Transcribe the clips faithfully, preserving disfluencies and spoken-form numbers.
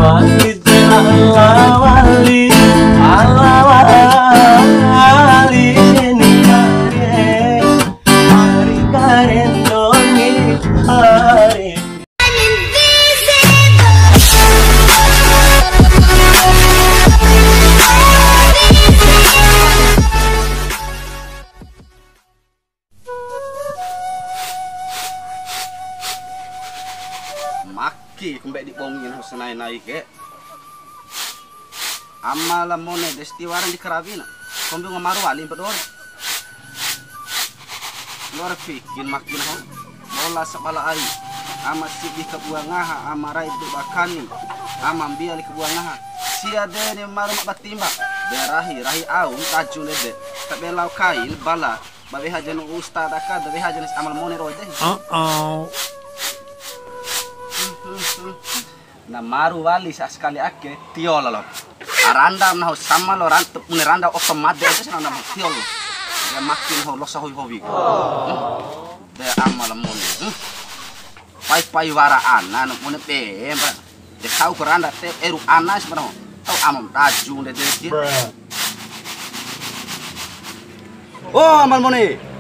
Wali de ala wali, ala wali ni kare, hari kare ndoni hari. Maki ku mbe'e di bongi nahu sanai-nai ke. Ama la Mone de si tiwara ndi karawina. Kombi ngamaru wali mpa dore. Lore fikin makin ho. Bola sabala ai. Ama sidi kabua ngaha, ama rai du bakani. Ama mbia li kabua ngaha. Sia de ni maru ma batimba. De rahi, rahi au, taju ndede. Tabe lao kain, bala. Ba weha janu ustad aka, da weha janu ama la Mone roi de. Uh-oh. Na maru wali sa sekali ake, tio lalo. Aranda nahu sama lo ran-, bune randa oto made ede sana nahu tio lo. Dia makin ho losa howi-howi. Hmm. Dia ama la Mone. Hmm. Pai-pai wara ana, no mone pe, mba. De kau ke randa te, eru ana sebenarnya. Tau amam daju de de dia. Oh, ama la Mone.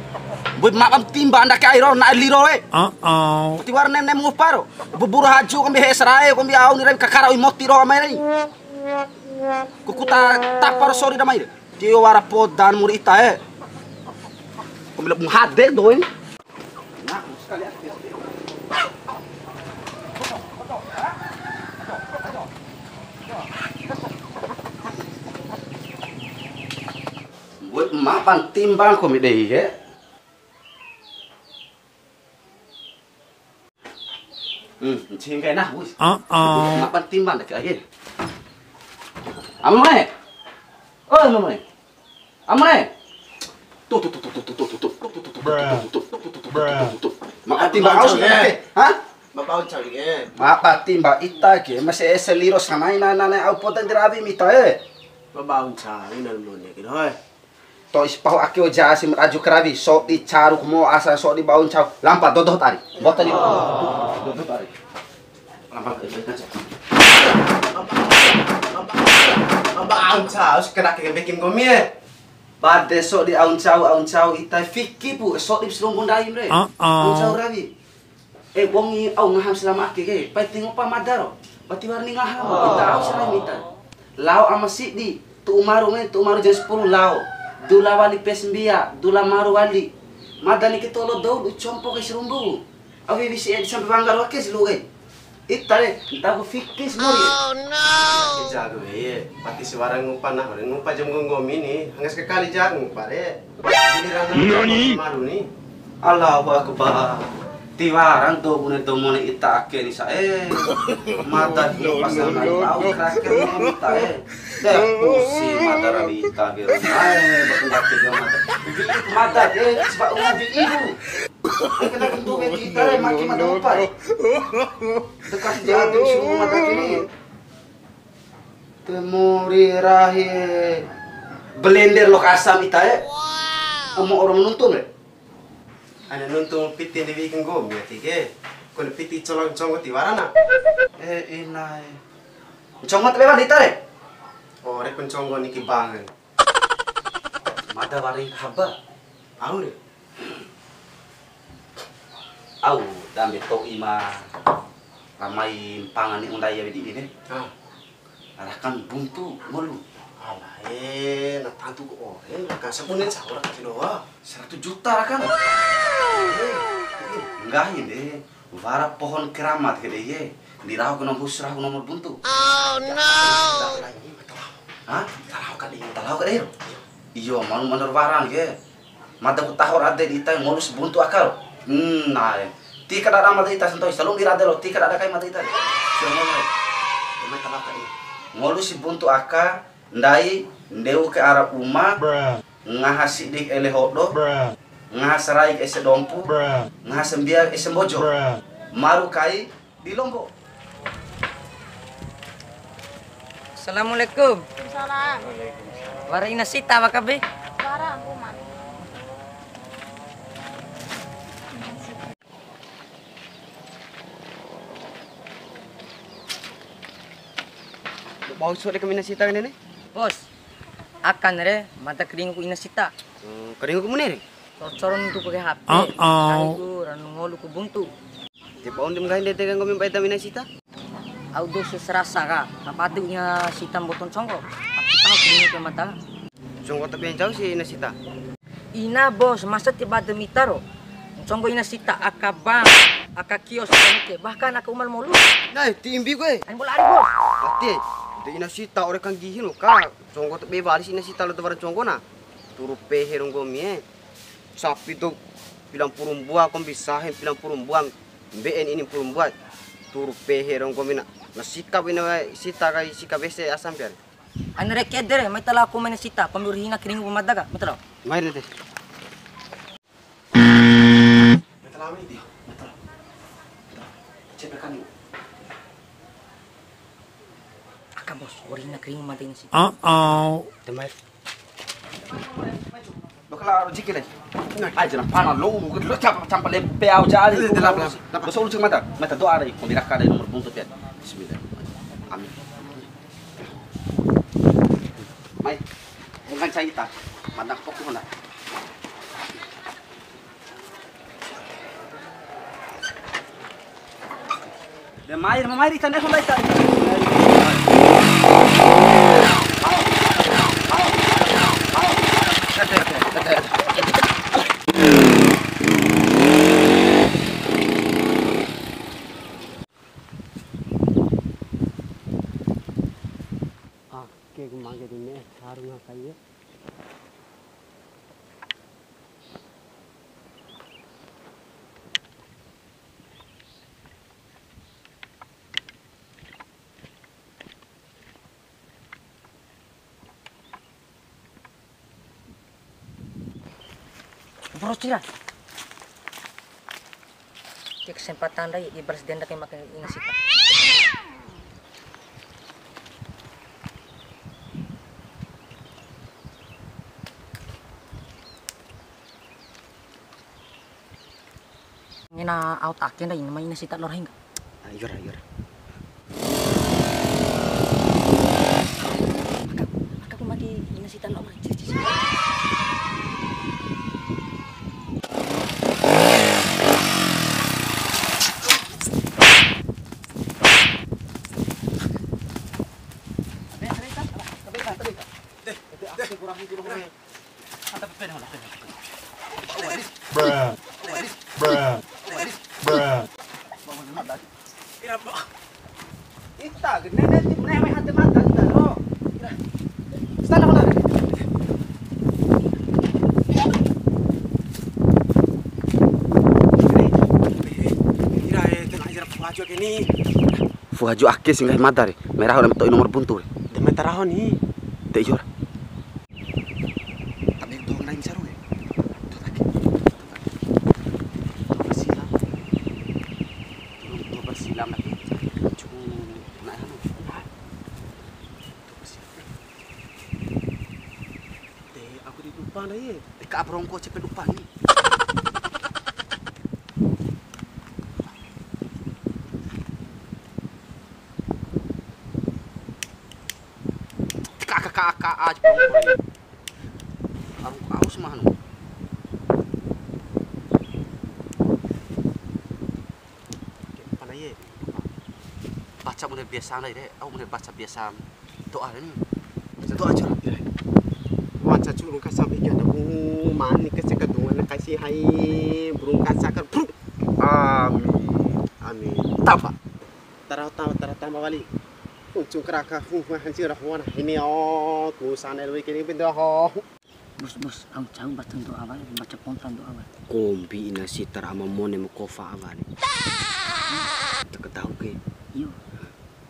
Buat makan timba anda ke airo, na liro, eh. Uh-oh. Tiwara nem, nem ngupa ro. Buburu haju, kombi hesrae, kombi au ni rai kakara ui moti ro amai rai. Kukuta tapar sori damai. Tio wara podan muri ita, eh. Kombi lebung hade do, eh. Buat mapan timbang kombi dei ke. Hmm, ncingkai nah, wis. Uh-oh. Mapan timbang dah ke. Ama la Mone. Oi, ama la Mone. Ama la Mone. Tuh, tuh, tuh. Makan timbang aus ke. Hah? Babau cawi ke. Makan timbang ita ke, masih ese liro sanai na, na, na, au podan dirawi mita, eh. Babau cawi na la Mone ke, hoi. To'i si pahu ake oja si ma daju karawi, sodi caru mo asa sodi bau ncau. Lampa dodoh tari. Bota ni. Dodoh tari. Lampa. Bau ncau, si kena ke bikin gomi, eh. Bade sodi au ncau, au ncau ita fiki pu, sodi sarumbu ndaim re. Uh-oh. Au ncau rawi. Eh, bongi au ngaham selama ake ke, pai ti ngupa mada ro. Ba tiwara ni ngaham, ita au sarahi mita. Lao ama sidi, tu'u maru nge, tu'u maru jam sepuluh lao. Dula wali pes mbia, dula maru wali. Mada ni ke tolo dou, du compo kai sarumbu. Au wiwi si edi sampe wangga ro ake si lu'u kai. Ita re, ntau ku fiki si mori. Oh no. Jago, eh, pati si wara ngupa nahu re, ngupa jam nggomi ni, hangga sakali jago ngupa re. Giliran maru ni. Allahu Akbar. Tiwara dou bune dou mone ita ake ni sa'e. Mada dua pasal nai bau kraker ni ita e. Deh, pusing mada rawi ita ke. Ae, baku batu dia mada. Mada ke, sebab ubi ibu. Kena kentu ke ita re, maki mada upa. Dekas dia tu suruh mada kini. Temori rahi blender lo kasam ita e. Omo orang menuntung re. Ana nuntu piti ndi wi'i ke nggomi ake ke. Kone piti colo nconggo tiwara na. Eh, inae. Nconggo tabe wali ta re? Ore ku nconggo niki bangen. Mada wari haba. Au re. Au dambe to'i ma ramai mpanga ni undai ya widi ni ne. Ah. Rakan buntu ngolu. Alae, na tantu ku ore, na kan sabune caur kasi doa. Seratus juta rakan. Nggahi de, wara pohon keramat ke de ye. Di raho ke nomor hus, raho nomor buntu. Oh no. Hah? Talahu ka de. Talahu ka de. Iyo, manu mandor waran ke. Mada ku taho ra ade di ita ngolu si buntu aka ro. Hmm, na'e. Ti kadada mada ita santo'i, salum ira ade lo, ti kadada kai mada ita. Sira ngolu re. Mai talaka ni. Ngolu si buntu aka, ndai, ndeu ke ara uma, ngaha sidi ele hodo, ngaha sarai ese dompu, ngaha sambia ese mbojo. Maru kai, di Lombo. Assalamualaikum. Waalaikumsalam. Wara ina Sita waka be? Wara, aku mati. Bau sode kami Ina Sita kene ne? Bos, akan re, mada karingu ku Ina Sita. Hmm, karingu ku mune re? Coro-coro nuntu ku ke H P, Uh-oh. Kaiku ranu ngolu ku buntu. Te bau ndi nggahi ndede ka nggomi mpa eda Ina Sita? Au dou serasa ka, apa ade Ina Sita mboto nconggo. Aku tahu karingu ke mada. Nconggo tapi ncau si Ina Sita. Ina bos, masa ti bade mita ro? Nconggo Ina Sita aka bank, aka kios, aka nike, bahkan aka uma la Molu. Nah, ti imbi ku e. Ain bola ari bos. Berarti, de Ina Sita ore kanggihi lo ka. Nconggo ta be wali si Ina Sita lo ta wara nconggo na. Turu pehe ro nggomi e. Sapi dou pila mpuru mbua, kombi sahe pila mpuru mbua. Mbe'e ni ini mpuru mbua. Turu pehe ro nggomi na. Na sika ba Ina Sita kai sika wese asam pian. Aina reke ede re, mai ta lao ku mai Ina Sita, kombi ura hinga karingu ba mada ka, mai ta lao. Mai re te. Mai ta lao ni, tio. Mai ta lao. Mai ta lao. Cek rekam ni. Aka bos, ura hinga karingu mada Ina Sita. Uh-oh. Te mai. Bakala rezeki lai. Aja na pana lo, lo campa, campa le pe au jari. Dalam, dalam. Lo solu cek mada. Mada doa dai, kombi raka dai nomor buntu pian. Bismillah. Amin. Mai, bukan cerita. Mandang pokok na. De mai, mai ri tane ko lai ta. Ah, ke ku mangge di me, haru ngakai ya. Bro, cira. Ke kesempatan dai, ibalas denda ke makin Ina Sita. Ngena au ta ake ndai, mai Ina Sita lora hengga. Ah, iyo ra, iyo ra. Aka, aka ku maki Ina Sita lora. Cih, cih, cih. Bruh. Bruh. Bruh. Ita gede deh, tim newe hati mata kita, bro. Sana, sana. Ira, eh, kena ajar fuaju ke ni. Fuaju ake si nggahi mada re. Mai raho na to'i nomor buntu re. De mai ta raho ni. De iyo ra. Tabe dou nai misaru e. Dou ta ake. Dou ta ake. Dou ta ake. Dou ta ake. Cuku na anu. Te aku di dupa na ye. Te ka abrongko cepe dupa ni. Te ka, ka, ka, ka, a, cepe dupa ni. Aku aus mahanu. Pana ye, baca bune biasa ndai re, au bune baca biasa doa re ni. Baca doa aja. Waca curung kasam ikan aku mani ke seka dungan kasih hai burung kaca kan. Amin. Amin. Tapa. Tara tama, tara tama wali. Uncung keraka hu hu hancur hu wana ini o ku sana lu kini pintu ho. Bos, bos, au ncau baca doa wali, baca ponta doa wali. Kombi Ina Sita ra ama mone ma kofa awa ni. Caka tahu ke. Iyo.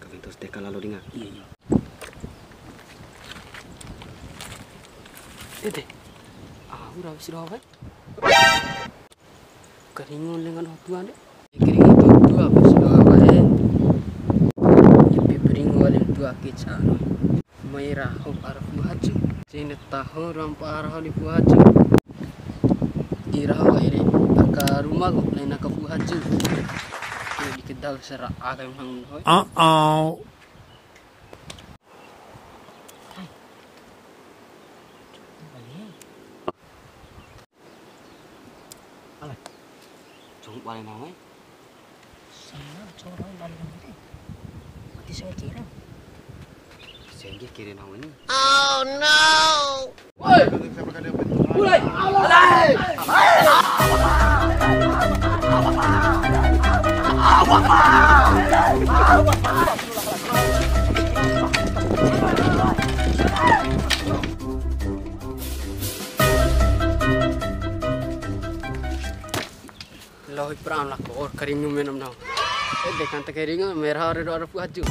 Ka wento steka lalo dinga. Iyo, iyo. Ede. Au rawi si doa wali. Karingu lenga doho tua de. Karingu doho tua, bos doho awa e. Ipi karingu wali tua kica. Mai raho ara fu'u haju. Cina taho rampa ara di fu'u haju. Di raho ere. Aka ruma ko lain aka fu'u haju. Di kedal sera aka yang hang hoi. Uh-oh. Wale nahu e. Sama coro lalu nanti. Mati saya kira. Sengge kiri nahu ini. Lohi pram lako or karingu menam nau. Ede kan ta karingu merah ore do ara pu aju.